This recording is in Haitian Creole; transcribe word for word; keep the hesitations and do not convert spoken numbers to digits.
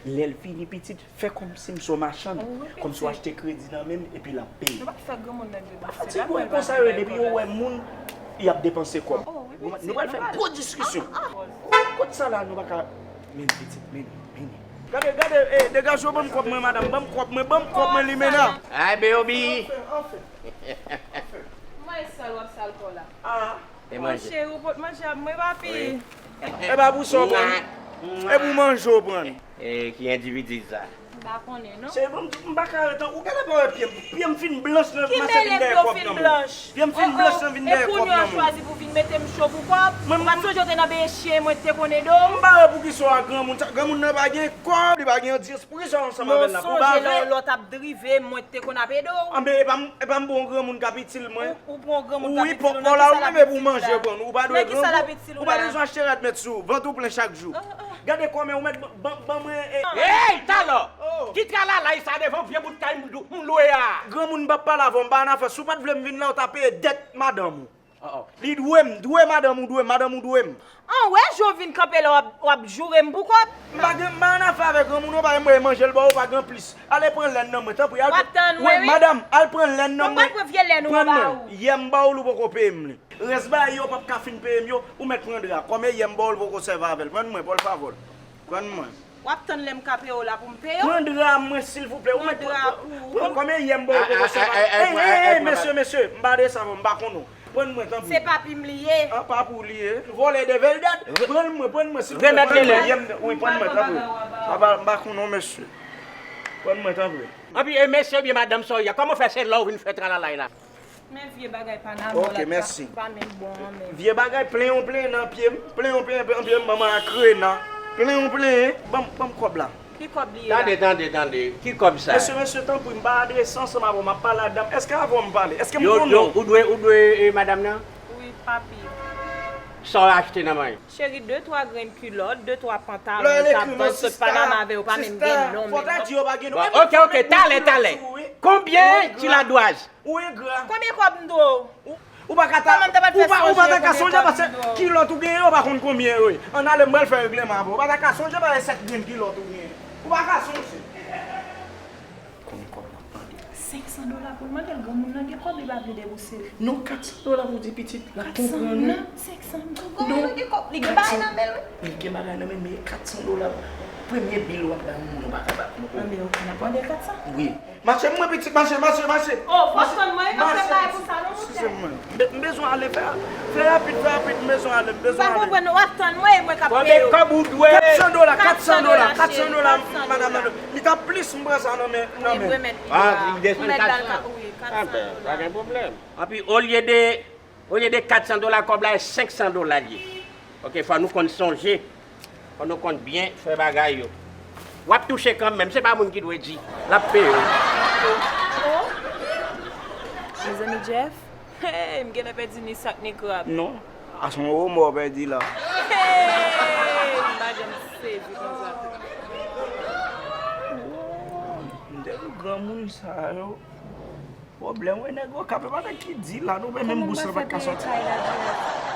Lè l vini pitit, fè kòmsi m se yon machann, kòmsi w achte kredi nan men m epi l ap peye. Nou pa fè granmoun nan depanse. Fatig wè konsa yo ye, depi yo wè moun, y ap depanse kòb. Nou pral fè gwo diskisyon. Kot sa la, nou pa ka. Men pitit, men, men. Gade, gade, eh, degaje w, ban m kòb mwen, madanm, ban m kòb mwen, ban m kòb mwen, limena. Ay, baby. Anfen, anfen, anfen. Mwen sal, w ap sal kò la. Ah. E manje. Cheri, ou pot manje ap mwen, papi. E pa pou sa w pran. E pou manje w pran. E ki endividi sa? M pa konnen, non. Cheri, m, m pa ka ret an. Ou genlè pa wè pye m. Pye m fin blanch nan mache vin dèyè kòb nan men. Pye m fin blanch nan vin dèyè kòb nan men. E kounye w chwazi pou vin mete m cho pou kòb. Ou pa t sonje w te nan beye chyen, mwen te konn ede w. M pa wè poukisa w a granmoun sa. Granmoun nan pa gen kòb, li pa gen dyespri sa ansanm avè l la. Pou ba avè. Mwen sonje lè yon lòt ap drive, mwen te konn ap ede w. Anben, e pa m, e pa m bon granmoun k ap itil mwen. Ou pran yon granmoun k ap itil ou, nan kisa l ap itil ou la? Ou wi, pòpò la, ou menm e pou manje pran. Ou pa dwe granmoun. Ou pa bezwen achte rad mèt sou ou. Vant ou plen chak jou. Gade kòmè ou mèt ban, ban, ban mwen, eh. Hey, talò! Ki tralalay sa devan vye bout kay m lou-, m lwe a? Granmoun, m p ap pale avè w, m pa nan afè. Si w pa t vle m vin la, w ta peye dèt madanm ou. Li dwe m, dwe madanm ou, dwe m, madanm ou dwe m. An, wè, jan w vin kanpe la, w ap, w ap joure m pou kòb. M pa gen, m pa nan afè avè granmoun, ou pa gen manje l ba w, ou pa gen plis. Ale pran lèn nan mwen, tanpri. W ap tann mwen, wi. Madanm, al pran lèn nan mwen. Mwen pral pran vye lèn ou an ba ou. Yè m ba w l, ou poko peye m li. Rès bagay yo p ap ka fin peye m yo, ou mèt pran dra. Kòmè yè m ba w l, poko sèvi avè l. Pran mwen, pòl favòl. Pran mwen. W ap tann lè m ka peye w la pou m peye w? Pran dra mwen, silvouplè. Ou mèt pran dra pou ou. Pran kòmè yè m ba w, ou poko sèvi avè l. Ey, ey, ey, mesye, mesye, m pa de sa, m pa konn ou. Pran mwen, tanpri. Se papi m li ye. An, papi w li ye. Vòlè de vèldat. Pran mwen, pran mwen, silvouplè. Remèt li lè. Wi, pran mwen, tanpri. M pa, m pa konn ou, mesye. Pran mwen, tanpri. Anpi, e mesye oubyen madanm sa w ye a, kòman w fè se la w vin fè tralalay la? Men vye bagay pa nan bon la, pa menm bon an menm. Vye bagay, plenyen w plenyen nan pye m, plenyen w plenyen nan pye m, manman a krena. Plenyen w plenyen, ban m, ban m kòb la. Ki kòb li ye la? Tande, tande, tande. Ki kòb sa? Mesye, mesye, tanpri, m pa adrese ansanm avè w, m ap pale ak dam. Èske avè w m pale? Èske m konnen w? Yo, yo, ou dwe, ou dwe, eh, madanm nan? Wi, papi. Sa w achte nan men? Cheri, de twa grenn kilòt, de twa pantalon, sa bòs sot Panama avè yo, pa menm gen non menm. Bon, ok, ok, talè, talè. Konbyen ti ladwaz? Ou engra. Konbyen kòb m dwe w? Ou pa ka ta, ou pa, ou pa ta ka sonje paske kilòt ou genyen, ou pa konn konbyen yo ye. Ann ale, m pral fè regleman avè w. Ou pa ta ka sonje paske sèt grenn kilòt ou genyen. Ou pa ka sonje. Konbyen kòb l ap mande? Senk san dola pou l mande l, granmoun nan gen kòb, li pa vle debouse l. Non, kat san dola pou di pitit, l ap konprann. Kat san, non, senk san. Granmoun nan gen kòb, li gen bagay nan men l, wi. Li gen bagay nan men l, men kat san dola, premye bil w ap bay yon moun, ou pa ka bat non. Anben, ok, n ap mande l kat san. Wi. Mache, mwen pitit, mache, mache, mache. Oh, fò w tann mwen, wi, m ap fè bagay pou sa, non, monchè. Eskize mwen. M be-, m bezwen ale, fè, fè rapid, fè rapid, m bezwen ale, m bezwen ale. M pa konprann, w ap tann mwen, e mwen k ap peye w. Konbyen kòb ou dwe? Kat san dola, kat san dola, kat san dola, madanm nan. Li t ap plis, m pran sa nan men, nan men. Wi, m remèt li la. Ah, li desann kat san. Wi, kat san dola. Anben, pa gen pwoblèm. Anpi, olye de, olye de kat san dola kòb la, e senk san dola l ye. Ok, fò nou konn sonje, fò nou konn byen fè bagay yo. W ap touche kanmenm, se pa moun ki dwe di, l ap peye w. Oh. Mezanmi Jeff, hey, m genlè pèdi ni sak ni krab. Non, a se yon remò w pèdi la. Hey, m pa janm sezi konsa. Oh, m te di granmoun sa yo. Pwoblèm, wi, nèg Okap, e pa nèg ki di la, nou, men menm bous lan pa t ka sòti.